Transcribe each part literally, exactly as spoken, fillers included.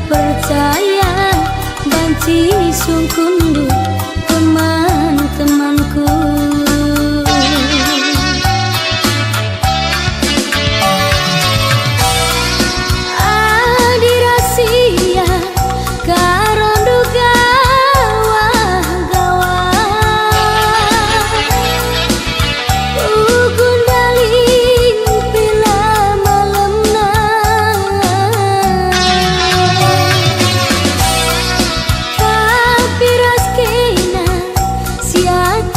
Percaya banci sungkunndu, teman-temanku. Adi rasia karondu gawah-gawah, ugun daling pe la malemna. Tapi ras kena siat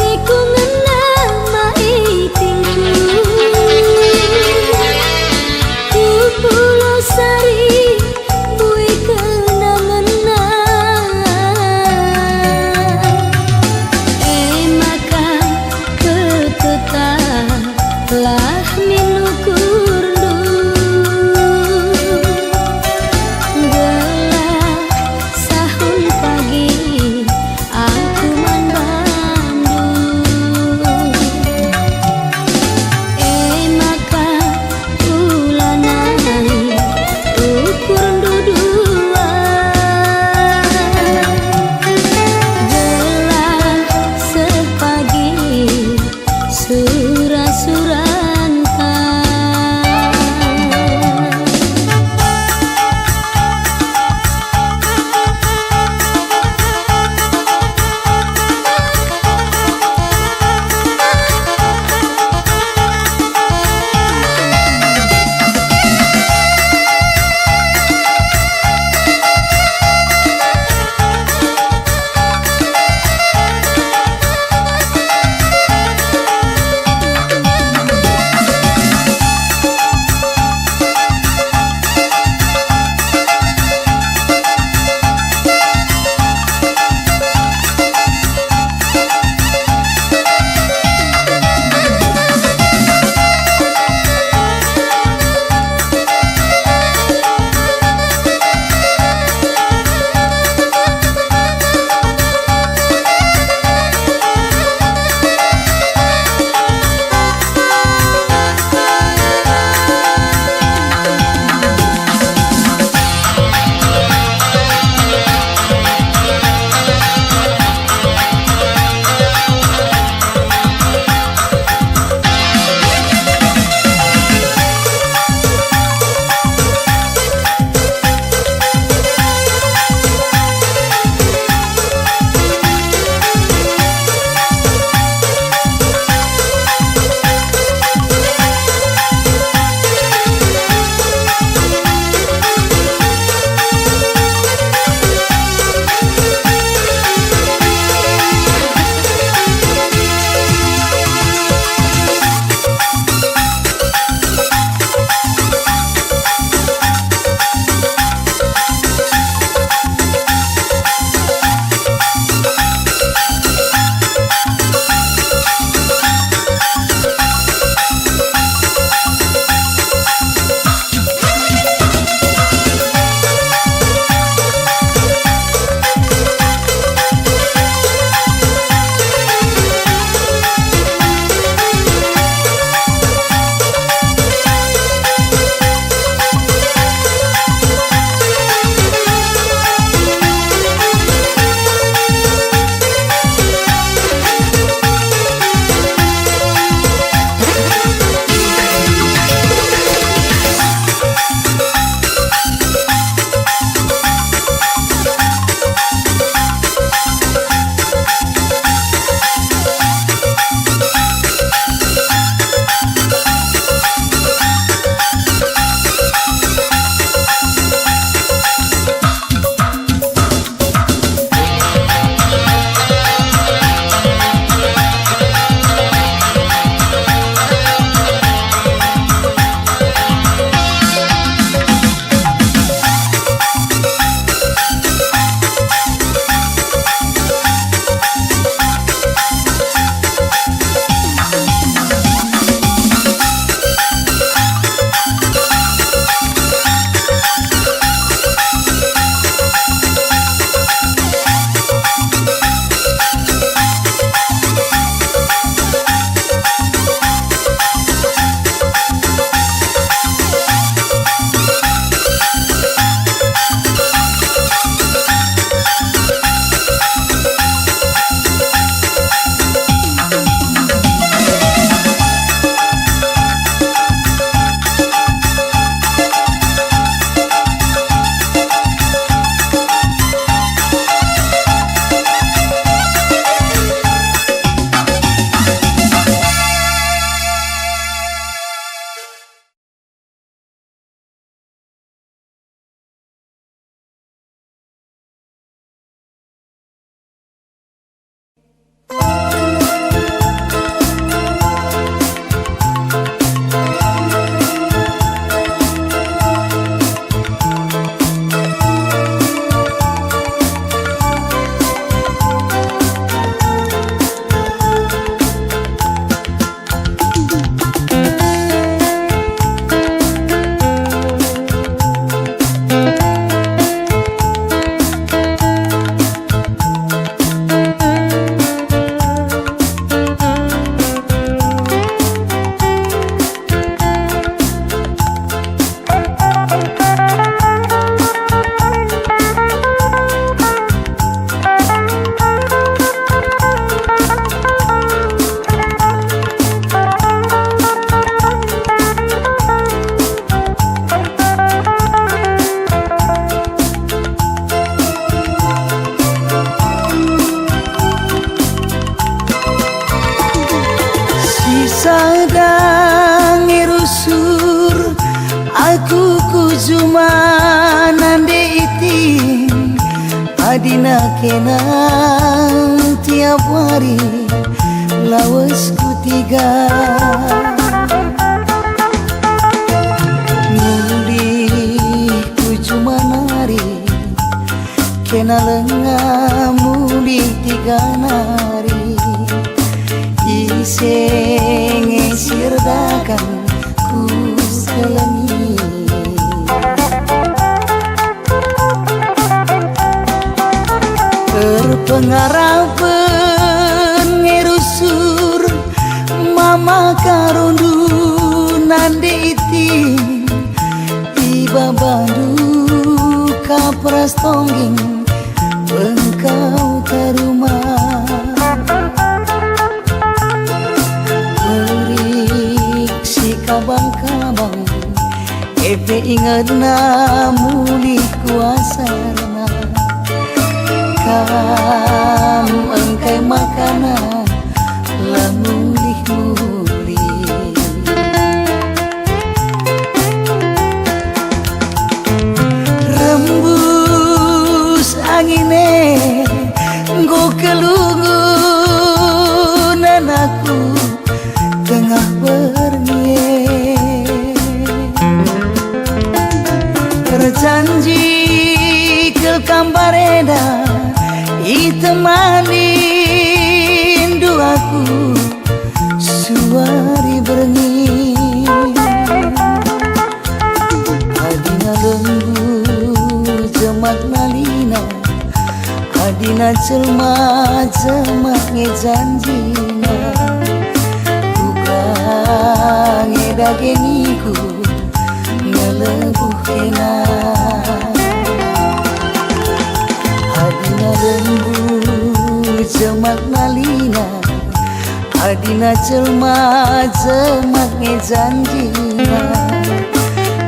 Sisada nge rusur aku ku juma nande iting, adina kena tiap wari lawesku tiga. Mulih ku juma nari, kena lenga mulih tiga nari, ise nge si erdakan ku kelengi. Erpengarapen nge rusur mama karundu nande iting, ibabandu kap ras tongging engkau taruma. Berik si kabang-kabang, epe ingetna mulih kuasana. Kam engkai makana la mulih-mulih. Rembus angin e enggo kelungun anakku tengah berngi e. Erjanji kal kam barenda itemanindu aku suari berngi. Adina lembu jemak nalina, adina jelma jemak nge janjina. Kuga nge dage niku ngelebuh kena. Adina lembu jemak nalina, adina jelma jemak nge janjina.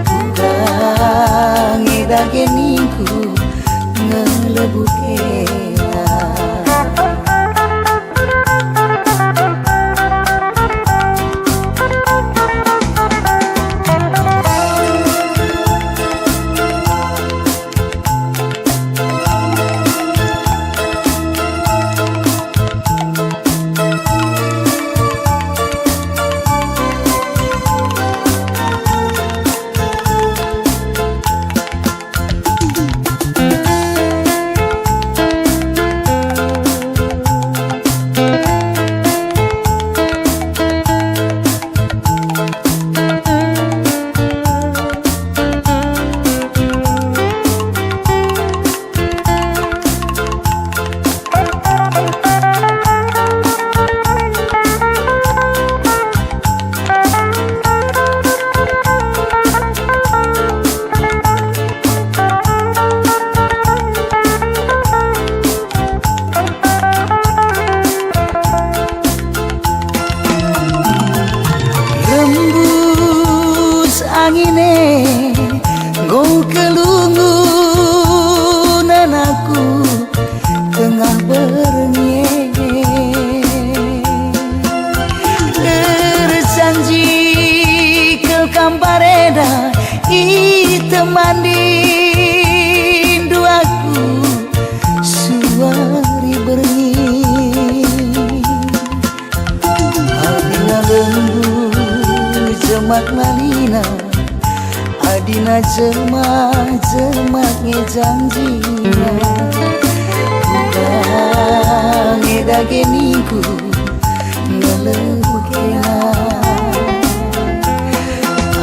Kuga nge dage niku ngelebuh kena. janjina. Uga nge dage ningku ngelebuh kena.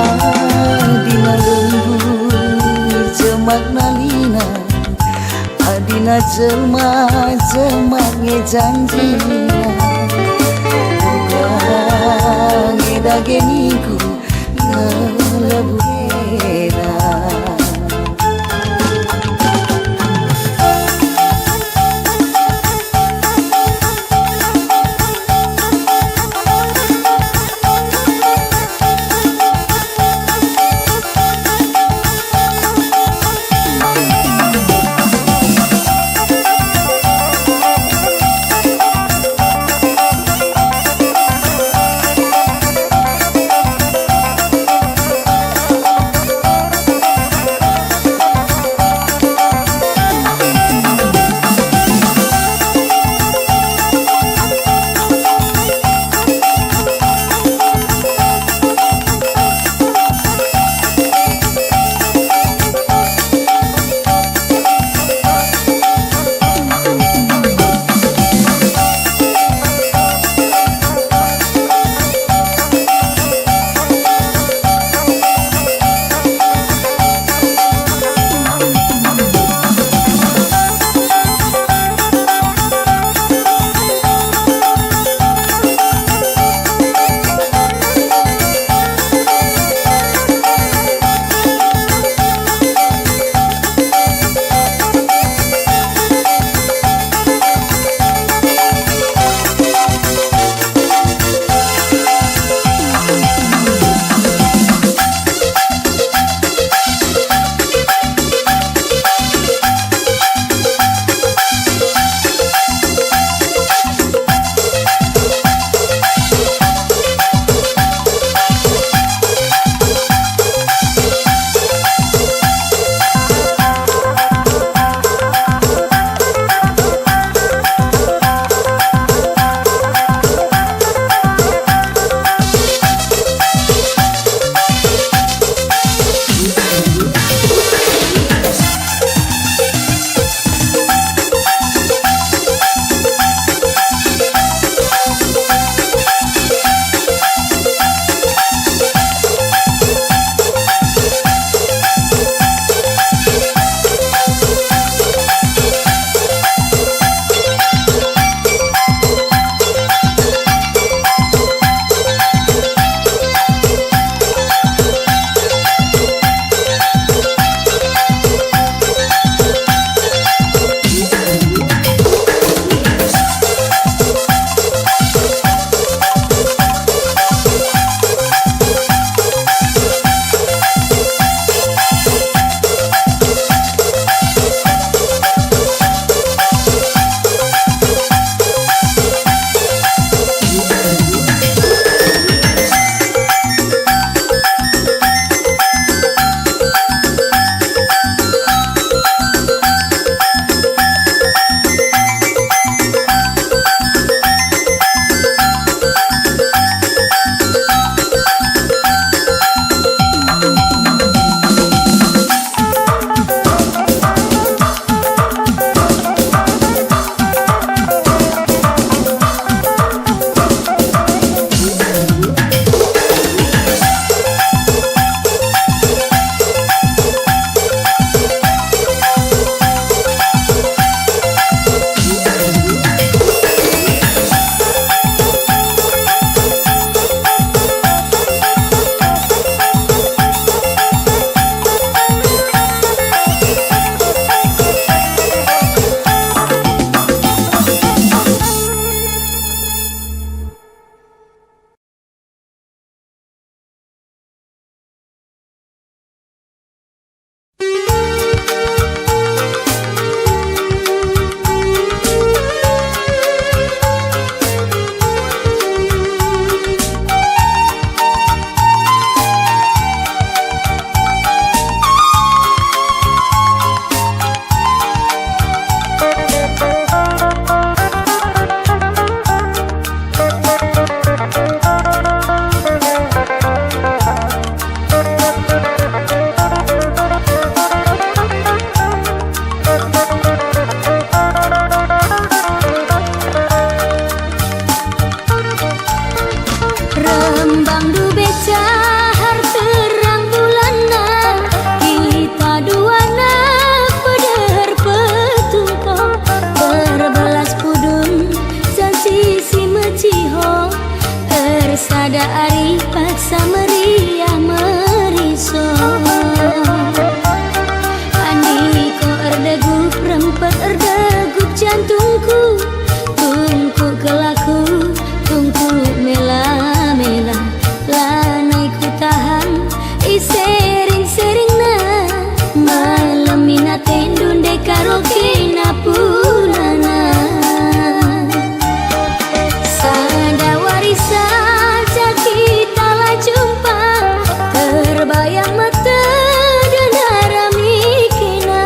Adina lembur jemak nalina, adina jelma-jelma nge janjina. Uga nge dage ningku ngelebuh kena. punana. Sada wari saja kita la jumpa, terbayang mate gendarami kena.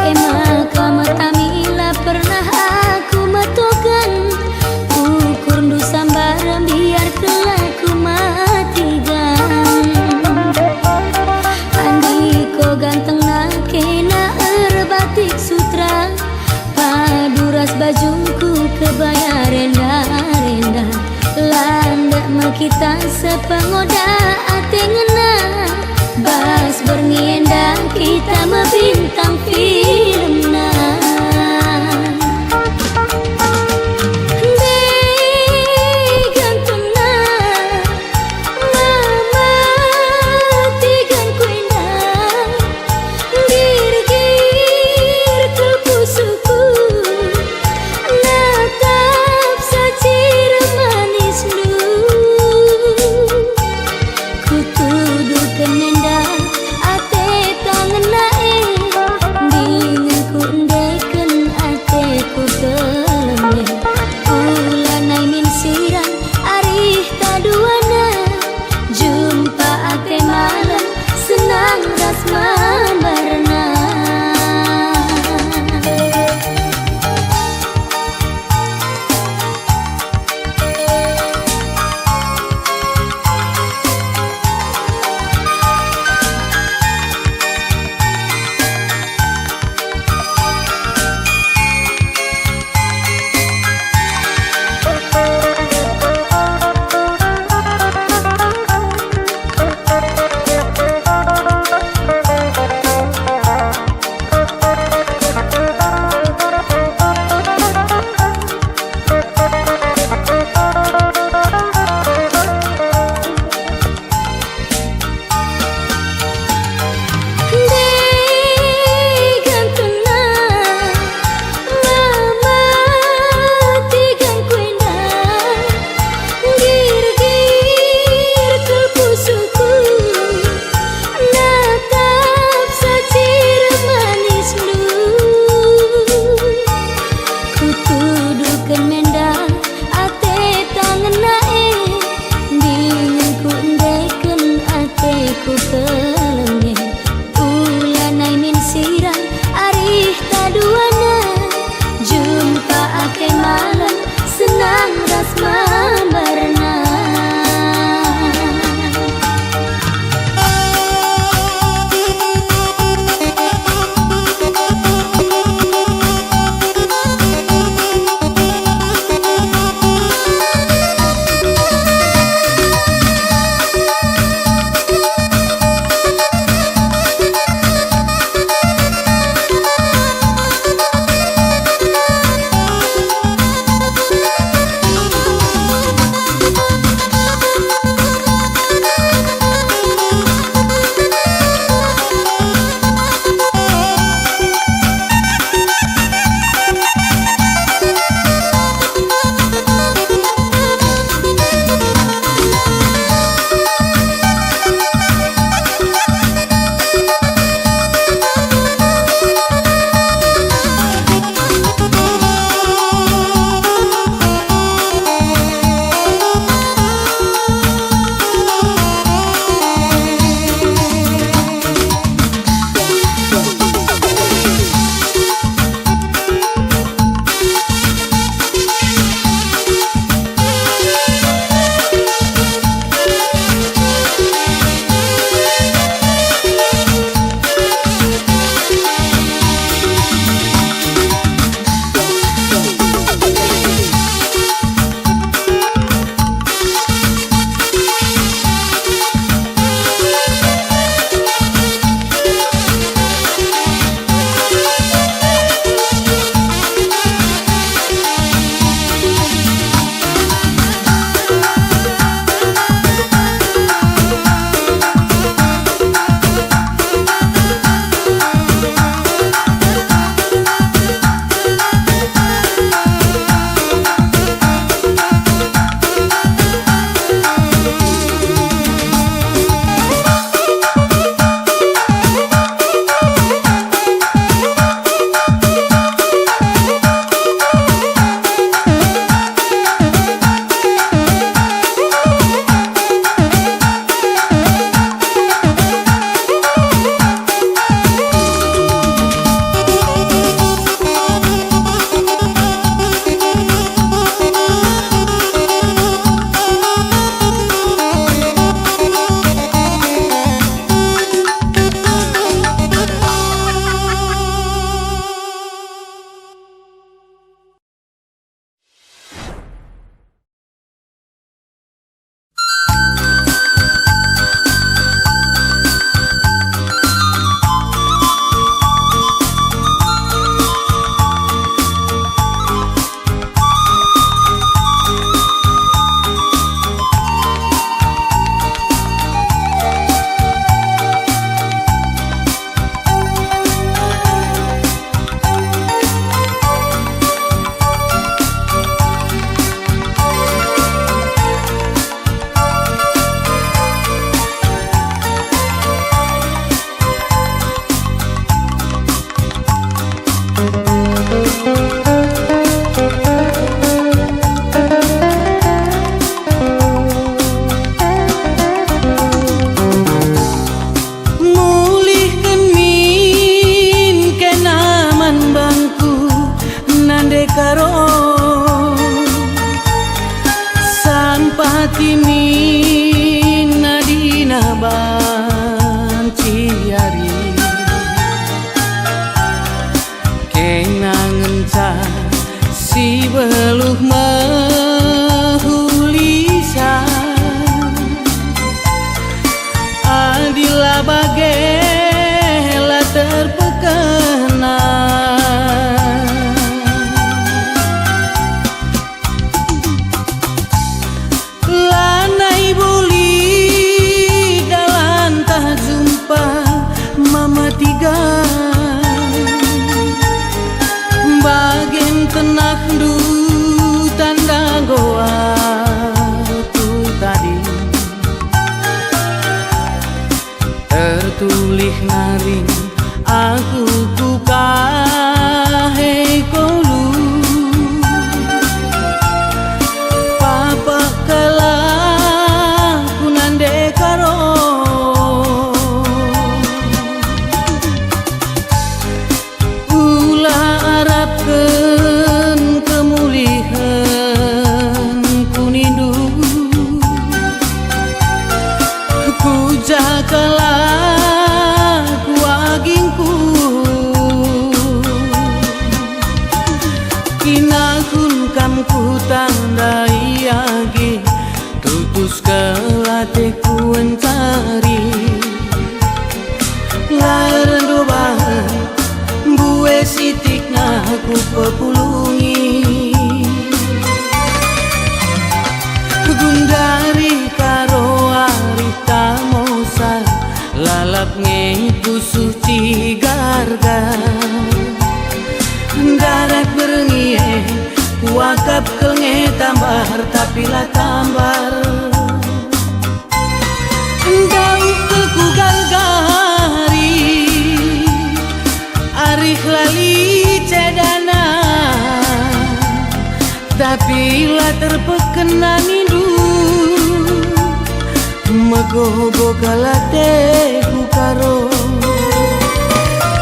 E maka matami la pernah aku metoken, ukurndu sambar mbiar kelak ku matigan. Andiko gantengna kena erbatik sutra, padu ras bajungku kebaya renda-renda. Landak me kita sepengoda ate ngena, bas berngi enda kita me bintang filmna. Ndai gantengna, mama tiganku enda, girgir kal pusuhku, natap sacir manisndu. Kutuduhken enda ate tangenna e, Tenahndu tanda enggo aku tading, tertulih nari aku ku kahe kolu. Papak kalak ku nande karo. Ula arapken kemulihen ku nindu, ku ja kalak ku agingku. Kinahun kam kutandai agi, tutus kel atehku encari. La erndobahen, mbue sitik nge aku pepulungi. Gundari karo arih tamosa, lalap nge pusuh cigarga. Ndarat berngi e, kuakap kel nge tambar, tapi la tambar. Ndauh kel ku gargari, arih la lit cedana, tapi la terpeken nindu. Megogo kal atehku karo,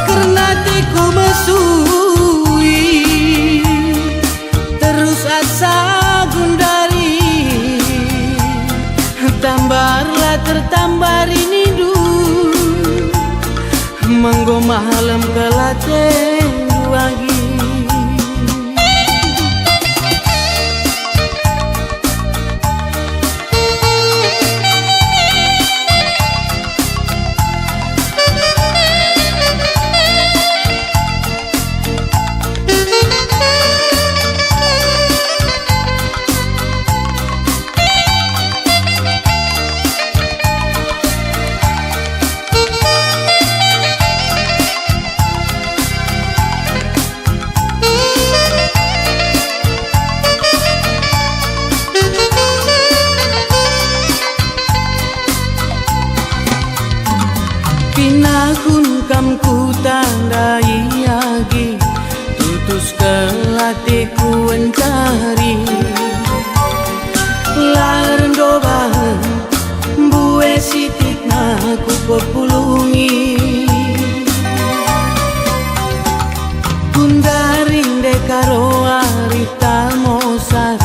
kerna atehku mesui. Terus asa gundari, tambar la tertambari nindu, menggo malem kal atendu agi. Kinahun kam kutandai agi, tutus kel atehku encari. La erndobahen, mbue sitik nge aku pepulungi. Gundari nde karo arih tamosa,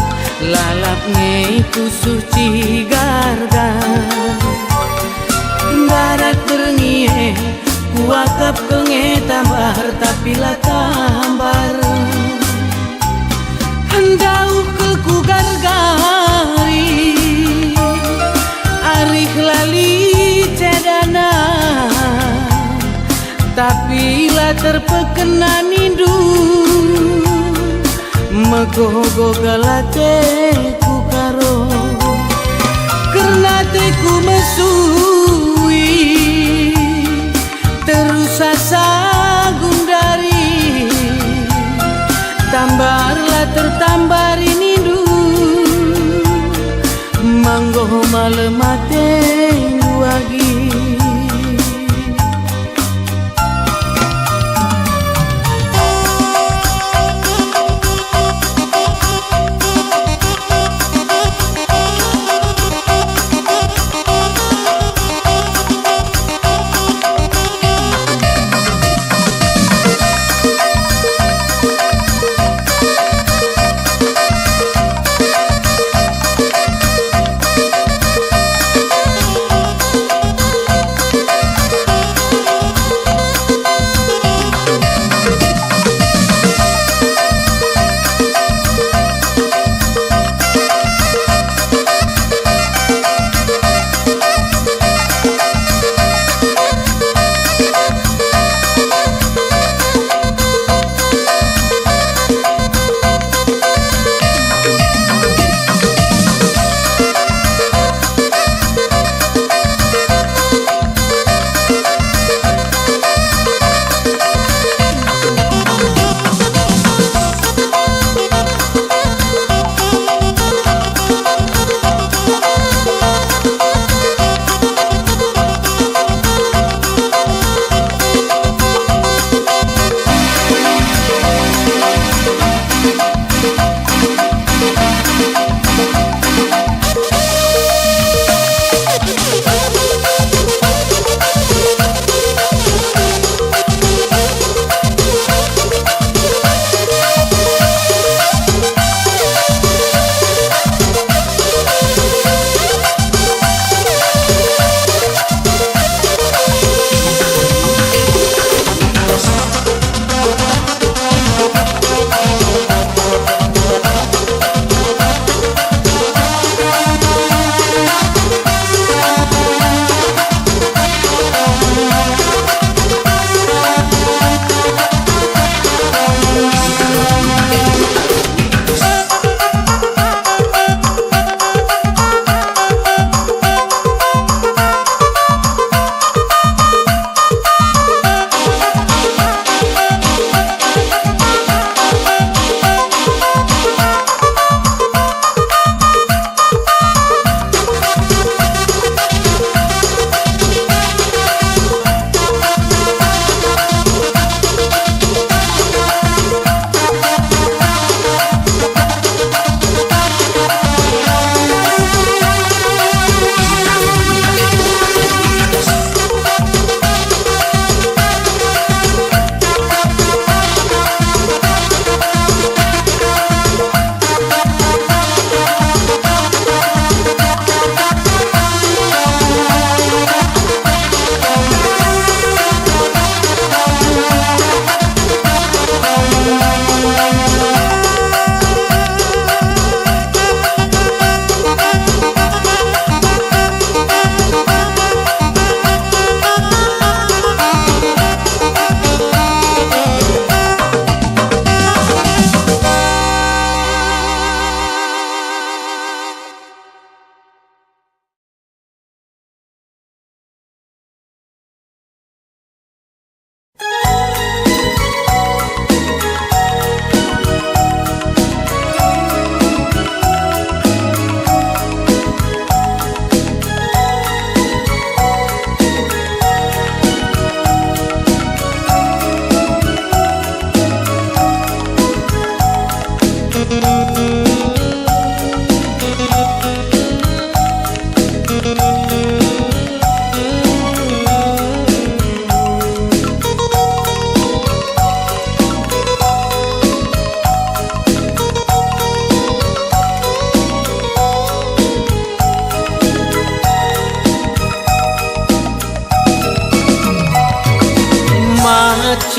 lalap nge pusuh cigarga. Ndarat berngi e, kuakap kel nge tambar, tapi la tambar. Ndauh kel ku gargari, arih la lit cedana, tapi la terpeken nindu. Megogo kal atehku karo, kerna atehku mesui. Terus asa gundari, tambar la tertambari nindu, menggo malem atendu agi.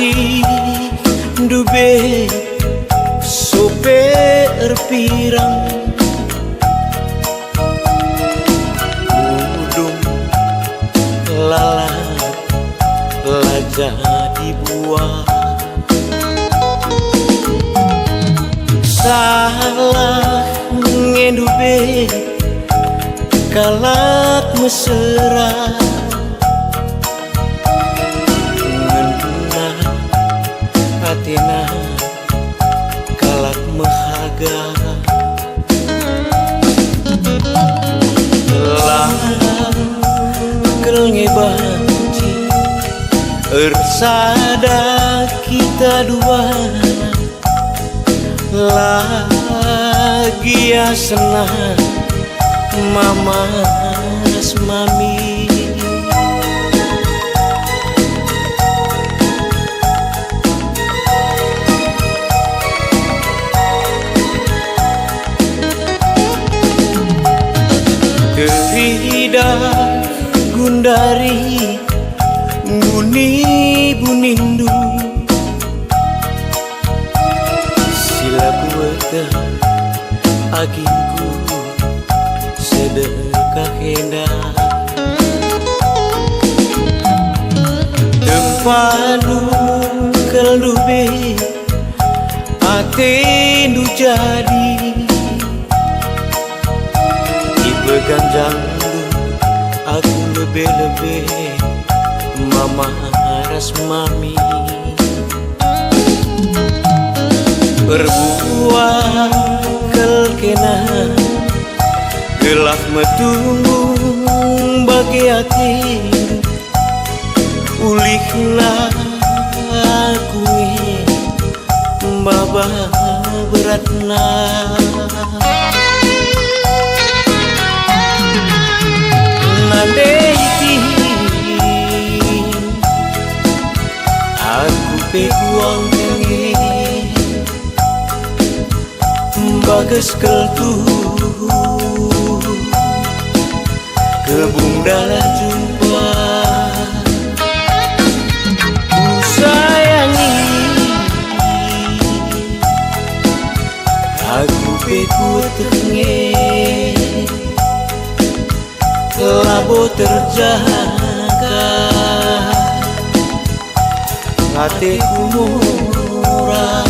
Ndube sope erpirang, udung lalap la jadi buah. Salah nge ndube kalak mesera, ngena atena kalak mehaga. La kal nge banci ersada kita dua. La gia senang mama ras mami. Teridah gundari buni-bunindu. Si la kueteh agingku sedekah enda. Tempandu kal ndube atendu jadi. Ipeganjangndu aku lebe-lebe mama ras mami. Erbuah kal kena gelah metunggung bage atendu. Ulihna aku nge maba beratna. Nandai kin aku pe kuang nge bages kal tuhu. Kebung dalah jumpa kusayangi, aku pe kueteh nge labo terjangka ateku murah.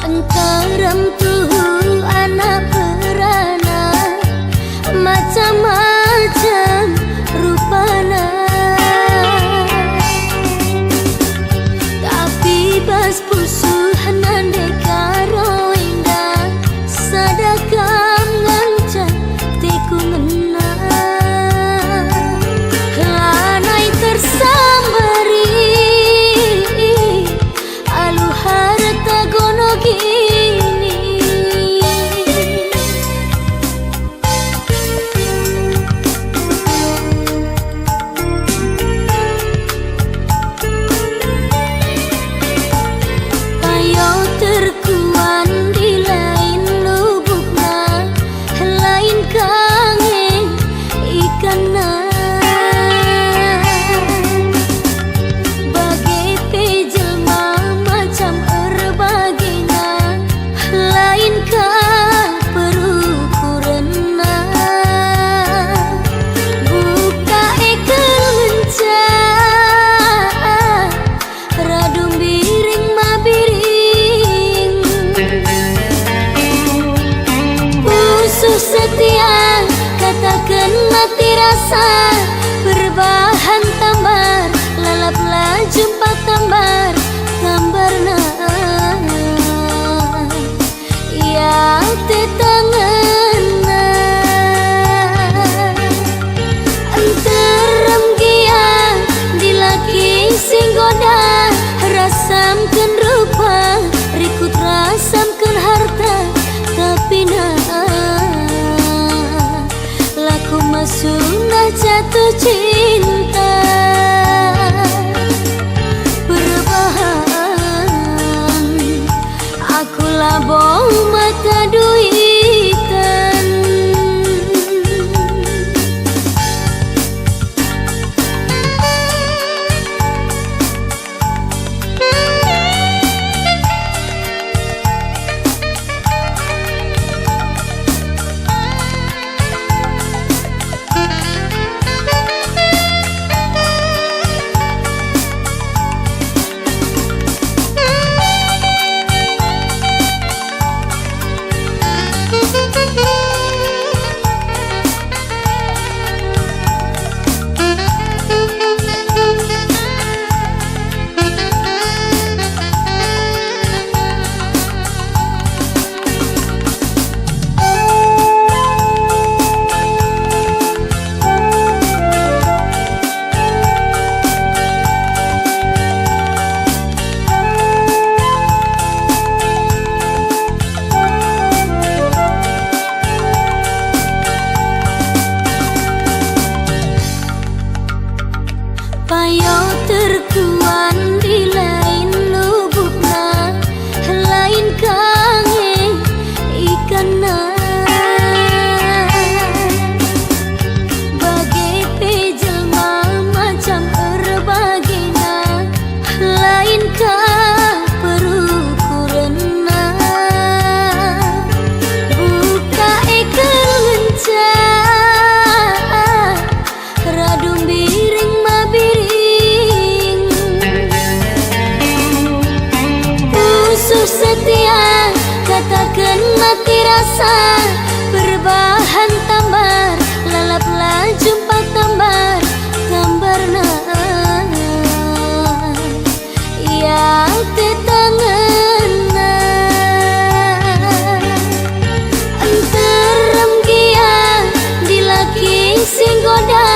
Nterem tuhu anak perana, macam-macam rupana. Tapi bas pusuh nande karo enda, sada kam ngenca teku ngena. Lanai tersambari alu harta gono gini. Ayo terkuan di lain lubukna, lain kangen ikanna. Bage pe jelma macam erbagena, lain ka perukurenna. Buka ekel ngenca, radu mbiring mabiring. Pusuh setia, kataken mati rasa, perbahan tambar, lalap la jumpa tambar, tambarna. Ia tetangenna. Nterem gia dilaki si nggoda, rasamken rupa, rikut rasamken harta, tapi na laku masunah jatuh cinta. Perbahan aku labo mata duitan. Payo terkuan di lain lubukna, lain kangen ikanna. Bage pe jelma macam erbagena, lain ka perukurenna. Buka ekel ngenca, radu mbiring mabiring. Pusuh setia, kataken mati rasa, perbahan tambar, lalap la jumpa tambar, tambarna. Ia tetangenna. Nterem gia dilaki si nggoda,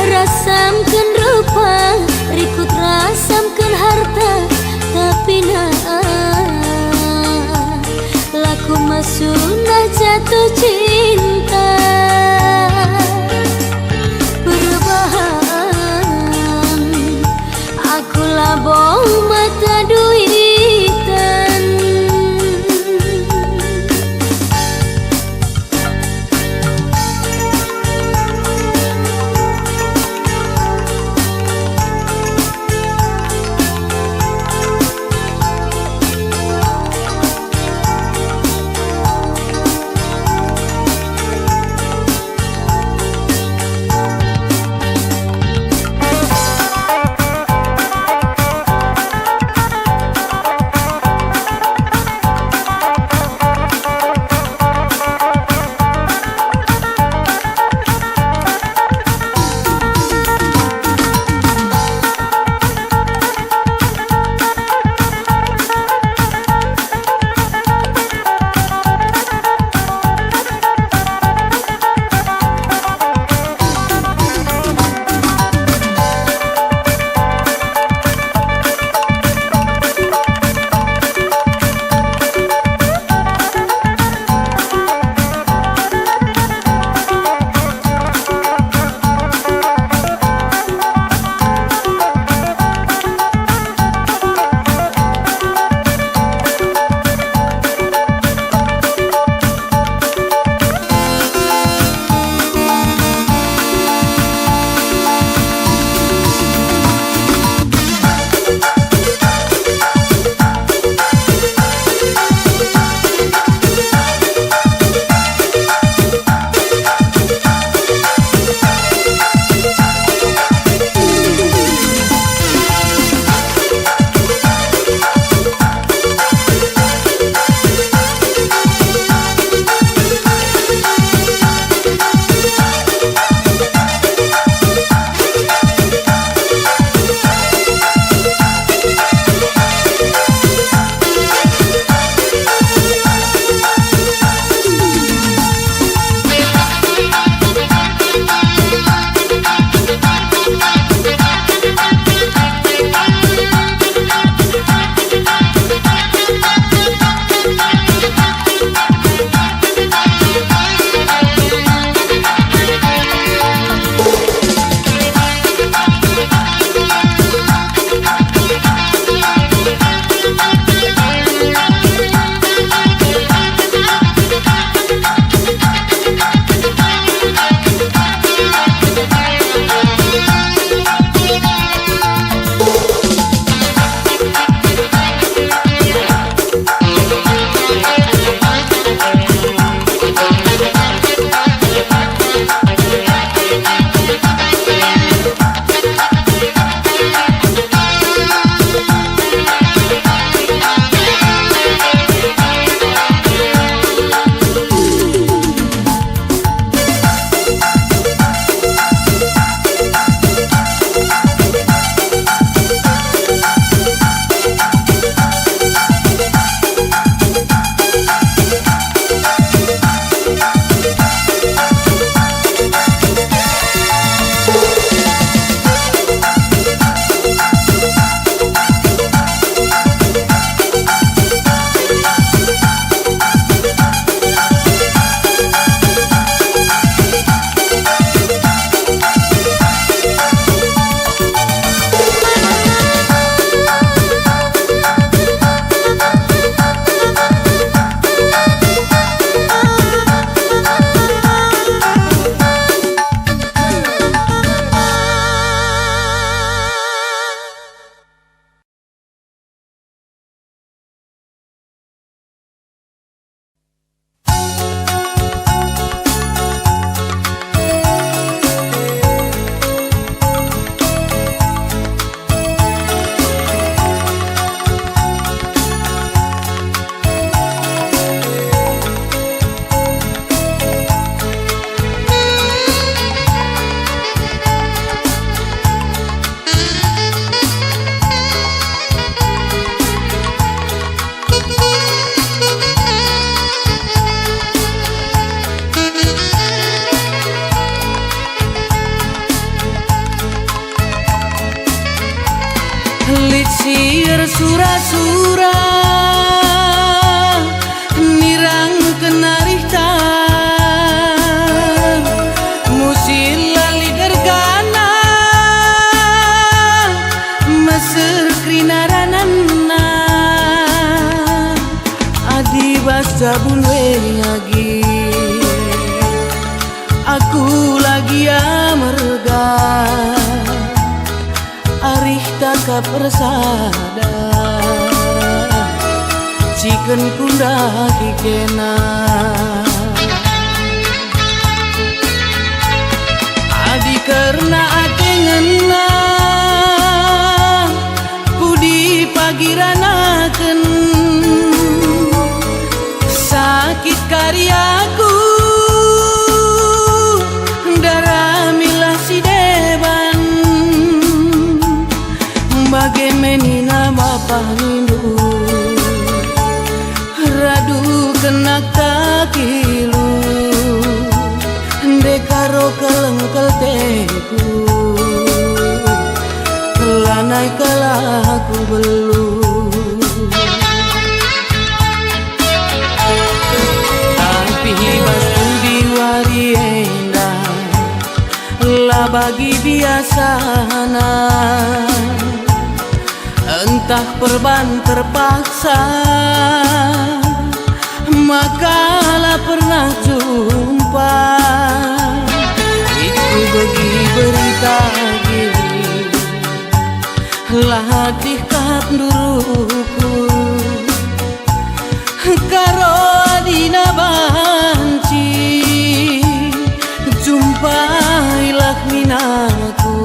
rasamken rupa, rikut rasamken harta, tapi na laku masunah jatuh cinta. Perbahan aku labo mata duitan. Sura nirangken arihta, musil la lit ergana, meser kerina rananna. Adi bas jabun we agi, aku la gia merga. Arihta kap ersada, ciken ku ndahi kena. Adi kerna ate ngena, pudi pagi ranaken. Sakit kari aku, ndaramilah si deban. Bage me nina bapa nindu, radu kena kakilu, ndekaro keleng kelteku, lanai kal aku belu. Tapi bas pudi wari enda, la bagi biasana, entah perban terpaksa, maka la pernah jumpa. Lit kubegi berita gili, la atih kap nduruhku. Karo adina banci, jumpailah minaku.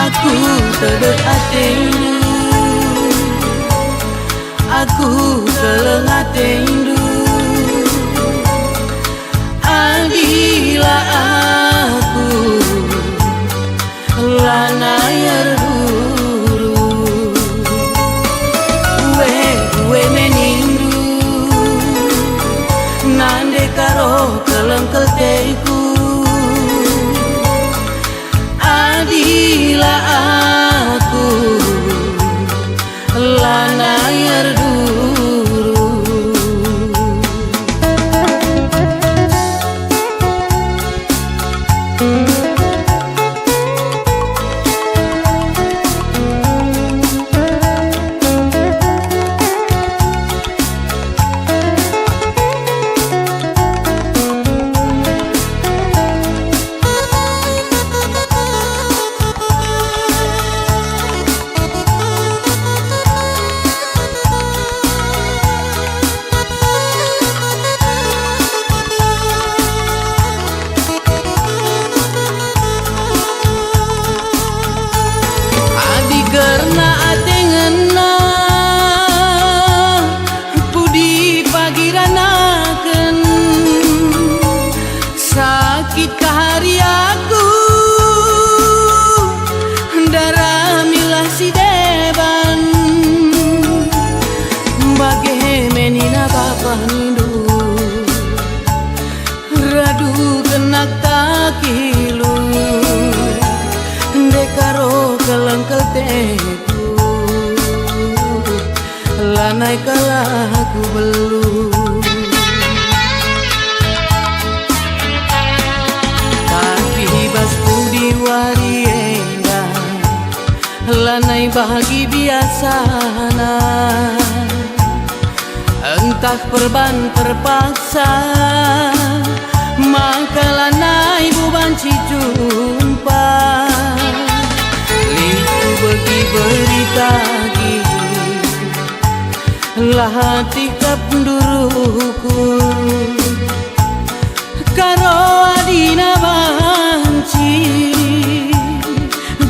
Aku tedeh atendu, aku keleng atendu. Adila aku lanai erduru. Ue, ue me nindu, nande karo keleng kelteku. Adila aku lanai erduru. Adi kerna ate ngena, pudi pagi ranaken. Sakit kahari aku, ndaramilah si deban. Bage me nina bapa nindu, radu kena kakilu, ndekaro keleng kelteku. Lanai kal aku belu. Tapi bas pudi wari enda, lanai bagi biasana. Entah perban terpaksa, maka lanai banci jumpa. Lit kubegi berita gili, la atih kap nduruhku. Karo adina banci,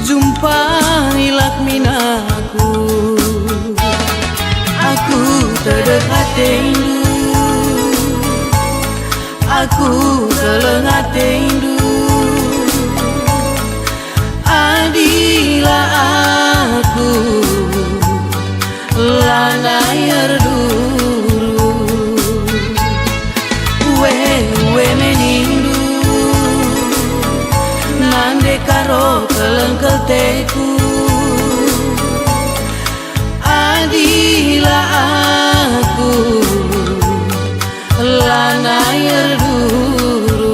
jumpailah minaku. Aku tedeh atendu, aku keleng atendu. Adila aku lanai erduru. Ue, ue me nindu, nande karo keleng kelteku. aku lanai erduru.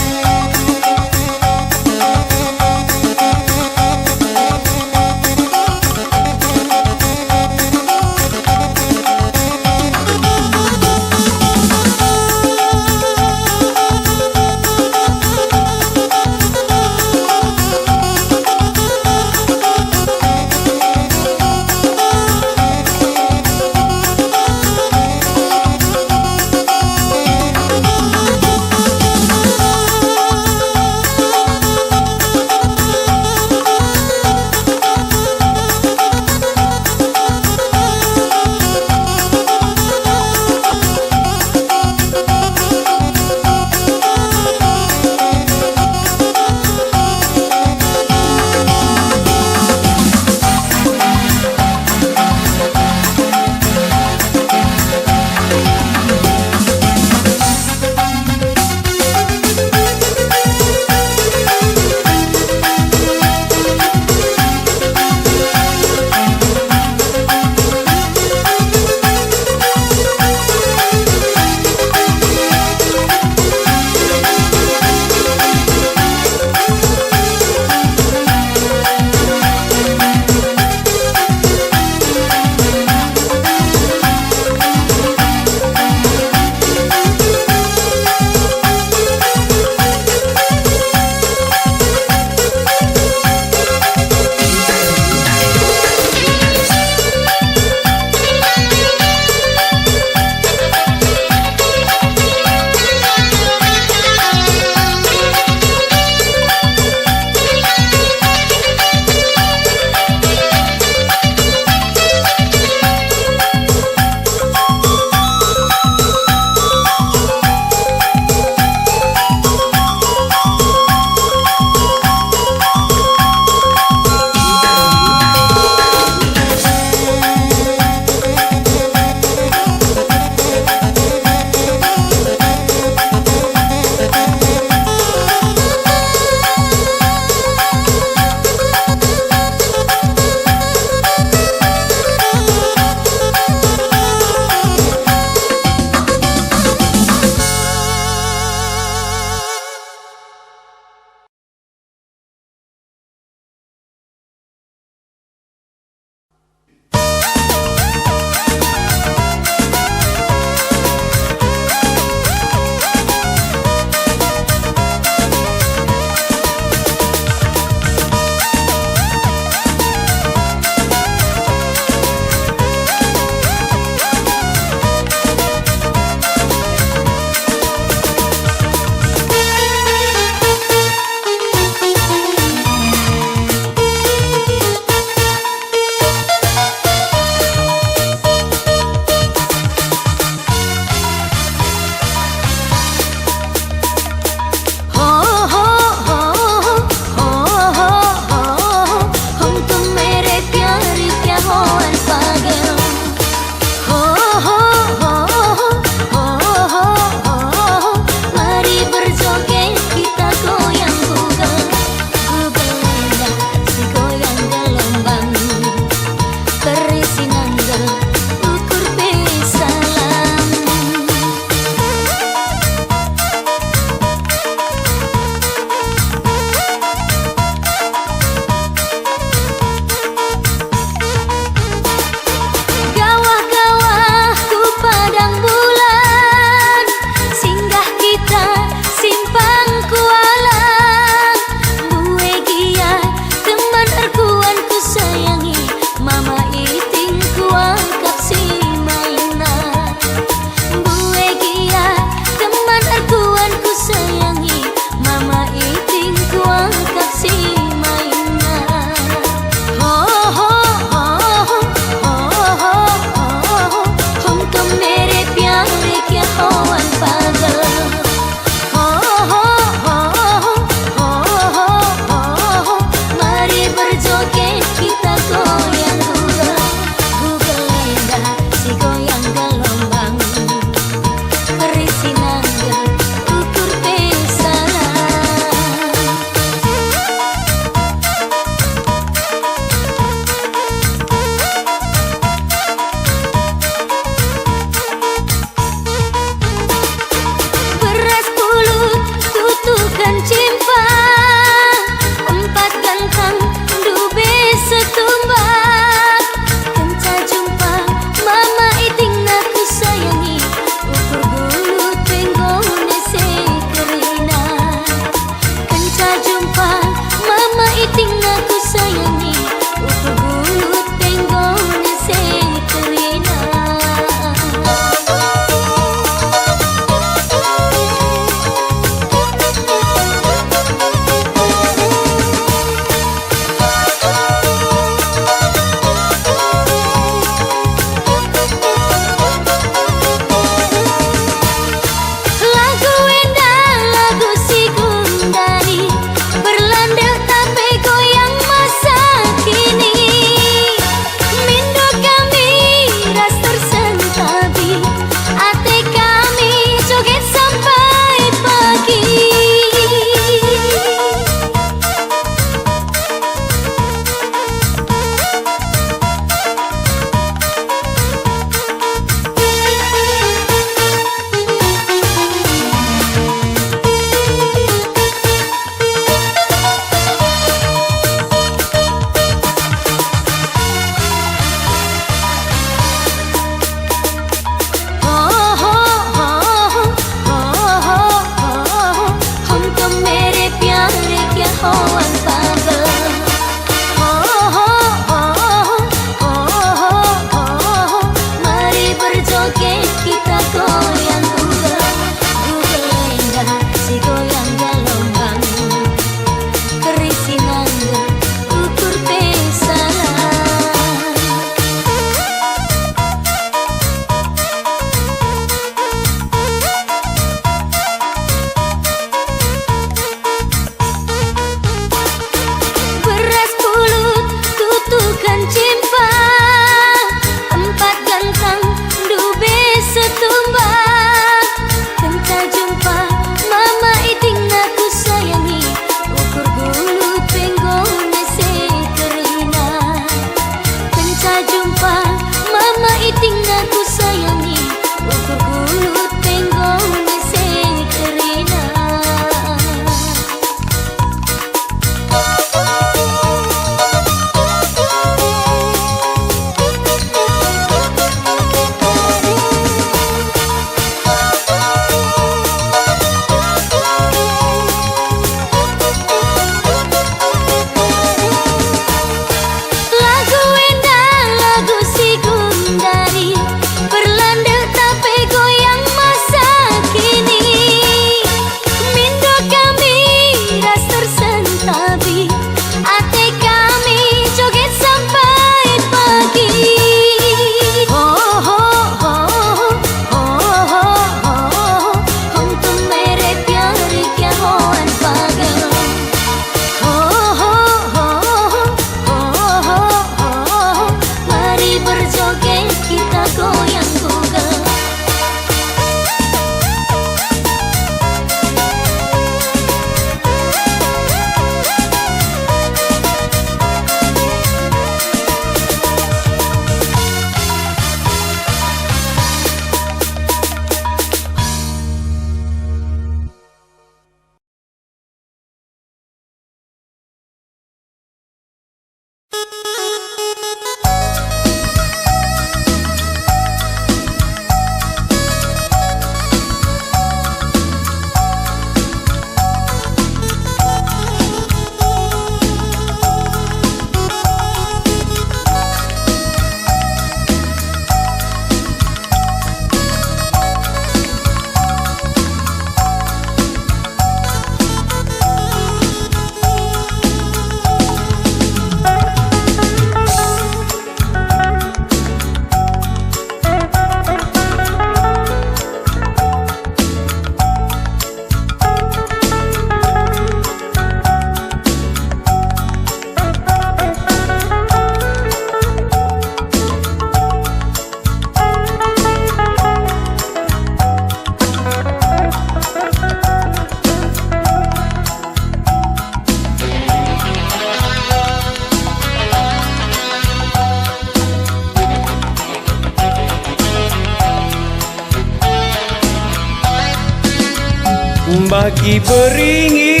Bagi beringi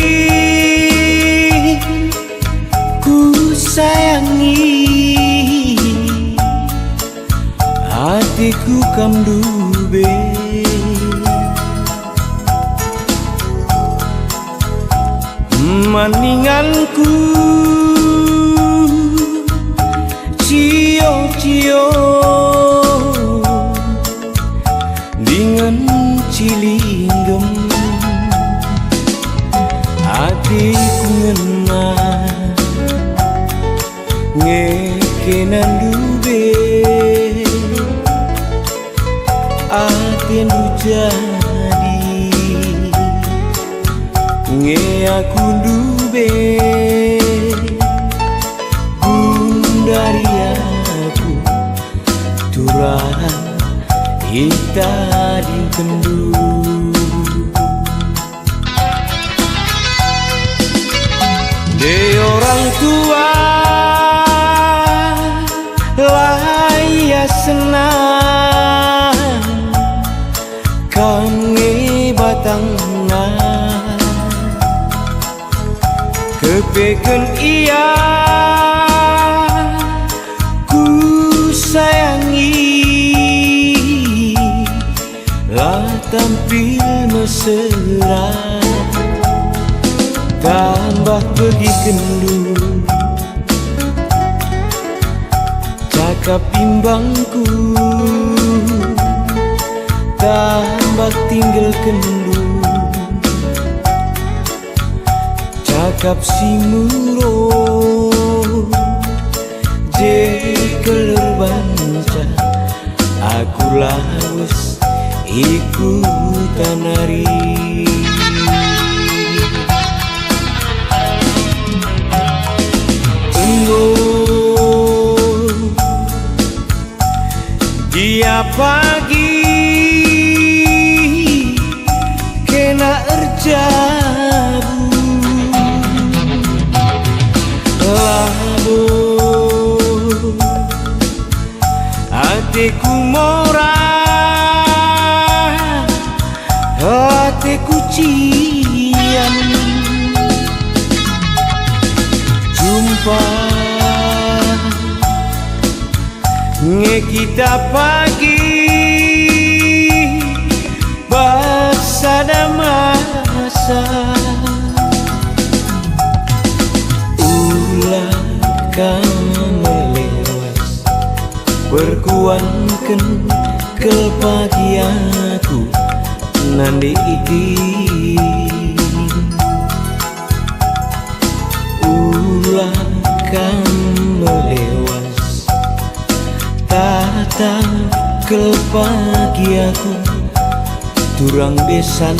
ku sayangi, ateku kam ndube. Maninganku cio-cio dingen cilinggem, ateku ngena nge kena ndube, atendu jadi nge aku ndube, gundari aku turang itadingkenndu. Dei orang tua, la ia senang, kam nge batangna. Kepeken ia ku sayangi, la tampil mesera, tambah pegikenndu cakap bimbangku, tambah tinggalkenndu cakap si murung, je kelerbanca aku lawes ikutan ari. Enggo Dia pagi kena erjabu, labo ateku mora, ateku cian. Jumpa nge kita pagi bas sada masa. Ula kam melewas perkuanken kel pagi aku nande iti. Ula kam melewas, tata kel pagi aku turang besan.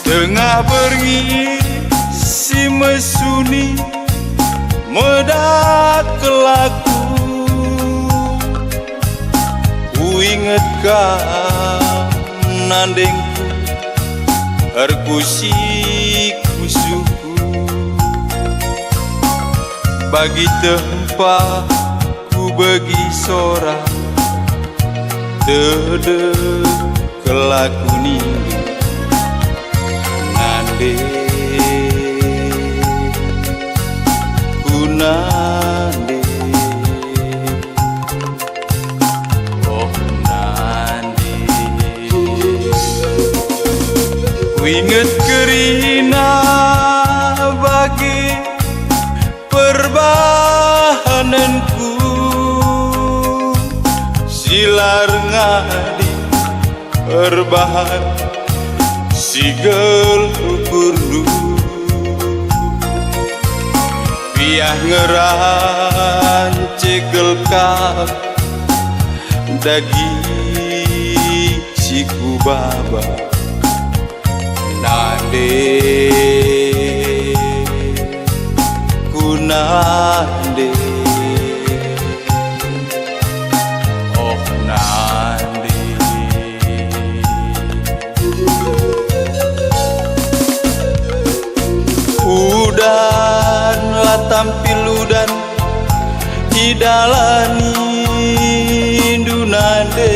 Tengah berngi si mesuni, medak kelaku. Kuinget kam nandengku, erkusiku suku. Bagi tempa kubegi sora, tedep kelaku nindu, nande, ku nande. Oh, nande. Kuinget kerina bage perbahanenku si la erngadi, erbahan si gelgel ukurndu. Piah ngerance kal kap daging si kubaba. Nande, ku nande, oh, nande. Udan la tampil udan, idalandu nande.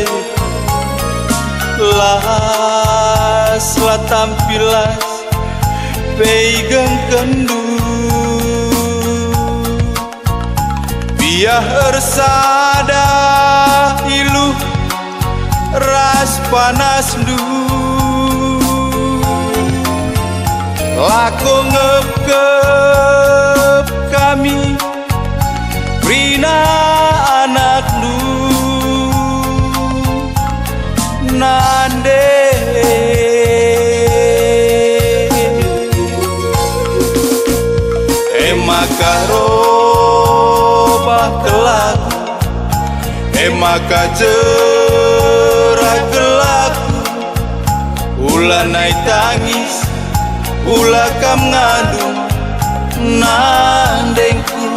Las la tampil las, pe igengkenndu. Piah ersada iluh ras panasndu. Lako ngepkep kami kerina anakndu, nande. E maka robah kelaku, e maka jera kelaku, ula nai tangis, ula kam ngandung nandengku.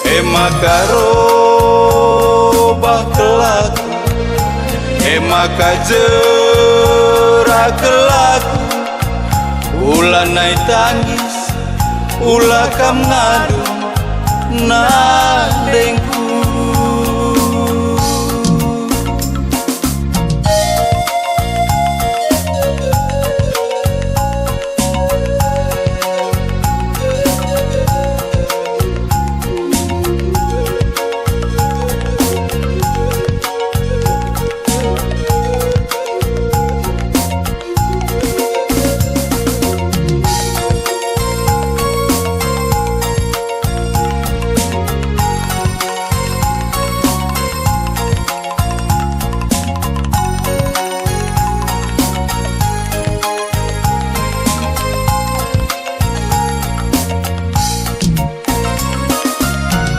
E maka robah kelaku, e maka jera kelaku, ula nai tangis, ula kam ngandung nandengku.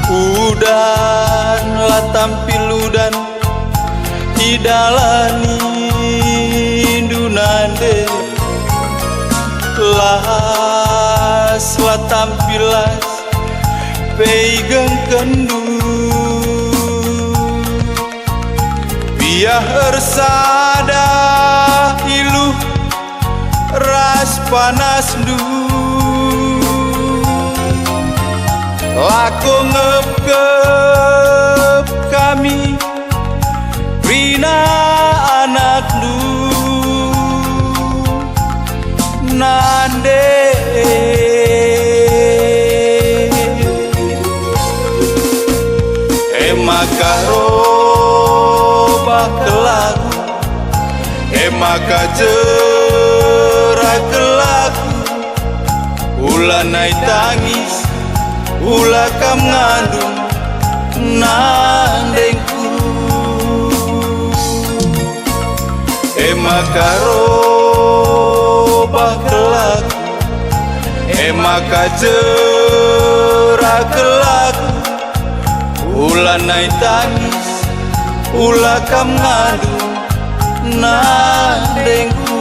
Udan la tampil udan, idalandu nande. Las la tampil las, pe igengkenndu. Piah ersada iluh ras panasndu. Lako ngepkep kami kerina anakndu, nande. Maka cerakel aku, ula nai tangis, ula kam ngandung nandengku. E maka robah kel aku, e maka cerakel aku, ula nai tangis, ula kam ngandung nandengku.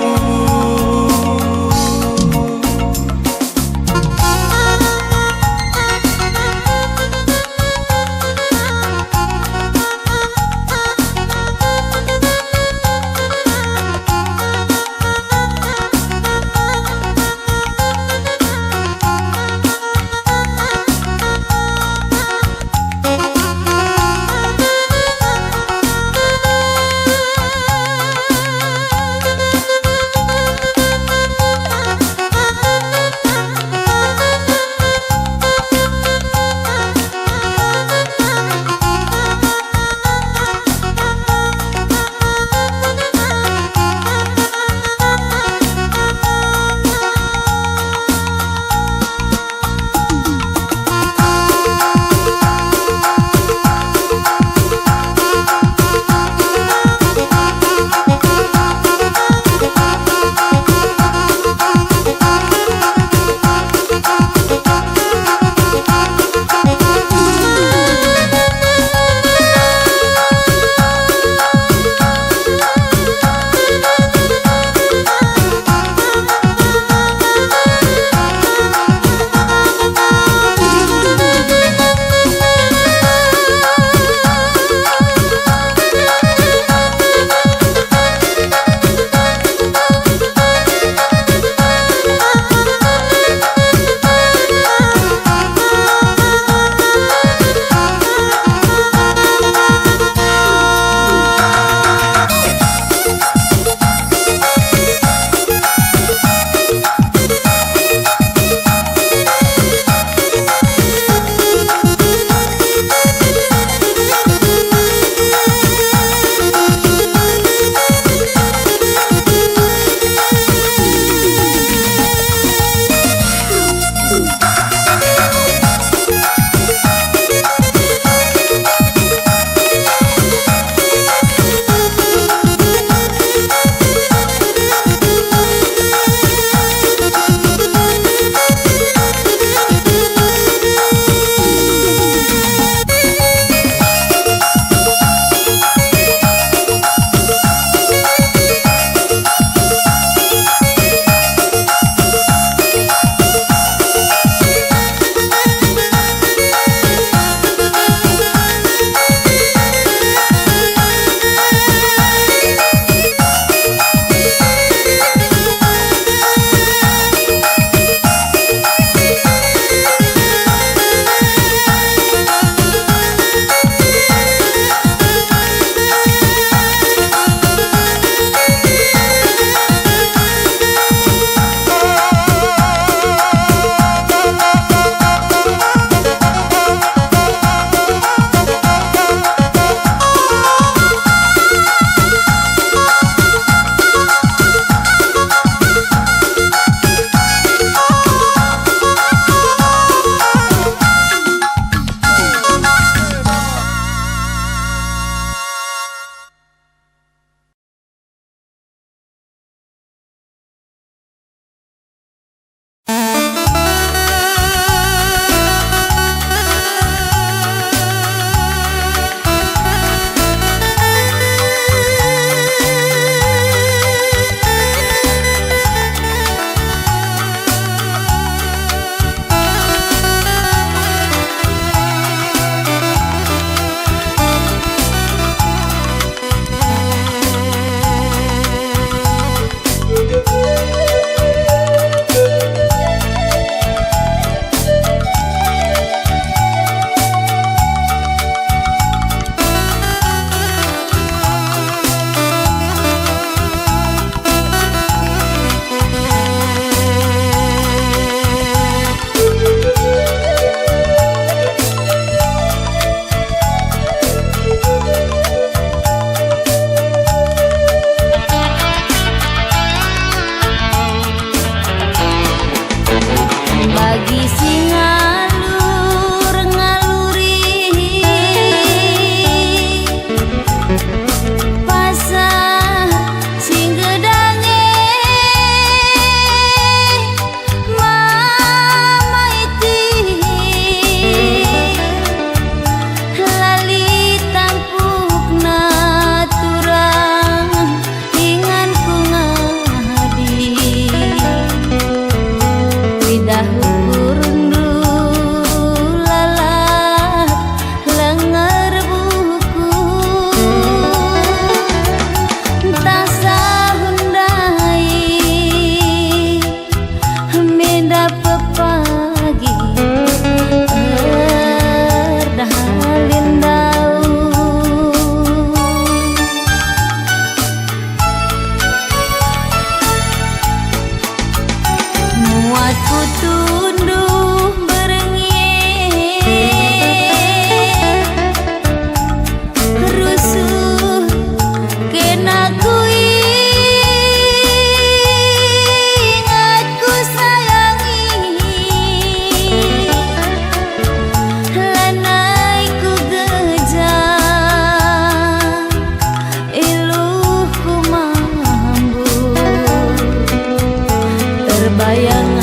Sayang